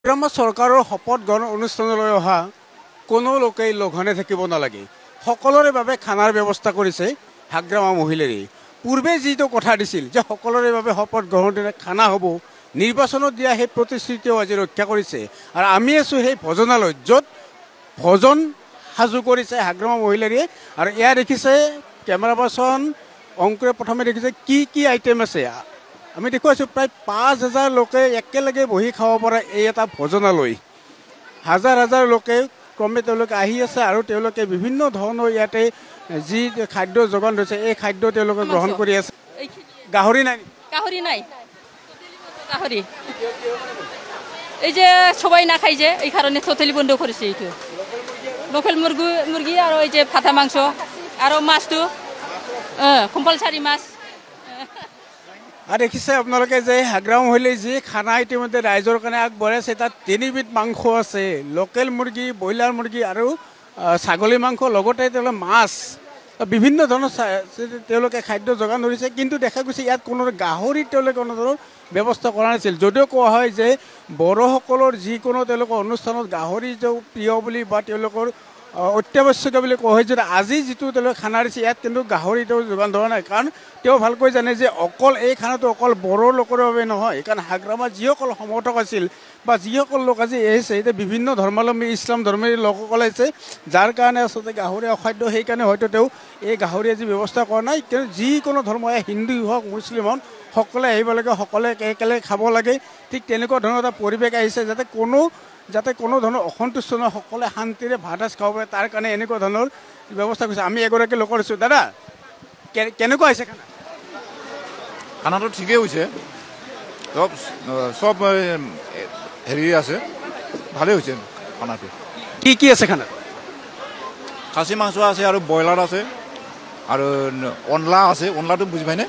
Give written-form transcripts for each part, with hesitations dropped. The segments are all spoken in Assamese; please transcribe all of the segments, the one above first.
হাগ্ৰামা চৰকাৰৰ শপত গ্ৰহণ অনুষ্ঠানলৈ অহা কোনো লোকেই লঘোণে থাকিব নালাগে। সকলোৰে বাবে খানাৰ ব্যৱস্থা কৰিছে হাগ্ৰামা মহিলাৰী। পূৰ্বে যিটো কথা দিছিল যে সকলোৰে বাবে শপত গ্ৰহণ দিনা খানা হ'ব, নিৰ্বাচনত দিয়া সেই প্ৰতিশ্ৰুতিও আজি ৰক্ষা কৰিছে। আৰু আমি আছোঁ সেই ভোজনালয়ত, য'ত ভোজন সাজু কৰিছে হাগ্ৰামা মহিলাৰীয়ে। আৰু এয়া দেখিছে কেমেৰা পাৰ্চন অংকুৰে প্ৰথমে দেখিছে কি কি আইটেম আছে। আমি দেখুৱাইছোঁ প্ৰায় 5000 লোকে একেলগে বহি খাব পৰা এই এটা ভোজনালয়। হাজাৰ হাজাৰ লোকে ক্ৰমে তেওঁলোকে আহি আছে আৰু তেওঁলোকে বিভিন্ন ধৰণৰ ইয়াতে যি খাদ্য যোগান ধৰিছে এই খাদ্য তেওঁলোকে গ্ৰহণ কৰি আছে। গাহৰি নাই? গাহৰি নাই, গাহৰি এই যে সবাই না খাই যে এই কাৰণে টোটালি বন্ধ কৰেছে। এইটো লোকেল মুৰগি আৰু এই যে ফাটা মাংস আৰু মাছটো কম্পালসাৰি মাছ। আৰু দেখিছে আপোনালোকে যে হাগ্ৰামা মহিলাই যি খানা ইতিমধ্যে ৰাইজৰ কাৰণে আগবঢ়াইছে, তাত তিনিবিধ মাংস আছে, লোকেল মুৰ্গী, ব্ৰইলাৰ মুৰ্গী আৰু ছাগলী মাংস, লগতে তেওঁলোকে মাছ, বিভিন্ন ধৰণৰ তেওঁলোকে খাদ্য যোগান ধৰিছে। কিন্তু দেখা গৈছে ইয়াত কোনো গাহৰি তেওঁলোকে কোনো ধৰণৰ ব্যৱস্থা কৰা নাছিল। যদিও কোৱা হয় যে বড়োসকলৰ যিকোনো তেওঁলোকৰ অনুষ্ঠানত গাহৰি প্ৰিয় বুলি বা তেওঁলোকৰ অত্যাৱশ্যকীয় বুলি কোৱা হয়, যে আজি যিটো তেওঁলোকে খানা দিছে ইয়াত কিন্তু গাহৰি তেওঁ যোগান ধৰা নাই। কাৰণ তেওঁ ভালকৈ জানে যে অকল এই খানাটো অকল বড়ো লোকৰ বাবে নহয়, কাৰণ হাগ্ৰামাৰ যিসকল সমৰ্থক আছিল বা যিসকল লোক আজি আহিছে এতিয়া বিভিন্ন ধৰ্মাৱলম্বী ইছলাম ধৰ্মী লোকসকল আহিছে, যাৰ কাৰণে আচলতে গাহৰি অখাদ্য, সেইকাৰণে হয়তো তেওঁ এই গাহৰি আজি ব্যৱস্থা কৰা নাই। কিন্তু যিকোনো ধৰ্ম, হিন্দু হওক মুছলিম হওক, সকলোৱে আহিব লাগে, সকলোৱে একেলগে খাব লাগে। ঠিক তেনেকুৱা ধৰণৰ এটা পৰিৱেশ আহিছে যাতে কোনো ধৰণৰ অসন্তুষ্ট নহয়, সকলোৱে শান্তিৰে ভাত সাজ খাব পাৰে, তাৰ কাৰণে এনেকুৱা ধৰণৰ ব্যৱস্থা কৰিছে। আমি এগৰাকী লোকৰ আছোঁ। দাদা, কেনেকুৱা হৈছে খানা? খানাটো ঠিকেই হৈছে, চব হেৰি আছে, ভালেই হৈছে খানাটো। কি কি আছে খানাত? খাচী মাংস আছে আৰু ব্ৰইলাৰ আছে আৰু অনলা আছে। অনলাটো বুজি পায়নে?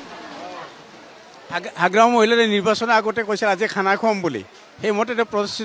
হাগ্ৰামা মহিলাৰে নিৰ্বাচনৰ আগতে কৈছিল আজি খানা খুৱাম বুলি, সেইমতে তেওঁ প্ৰতিশ্ৰুতি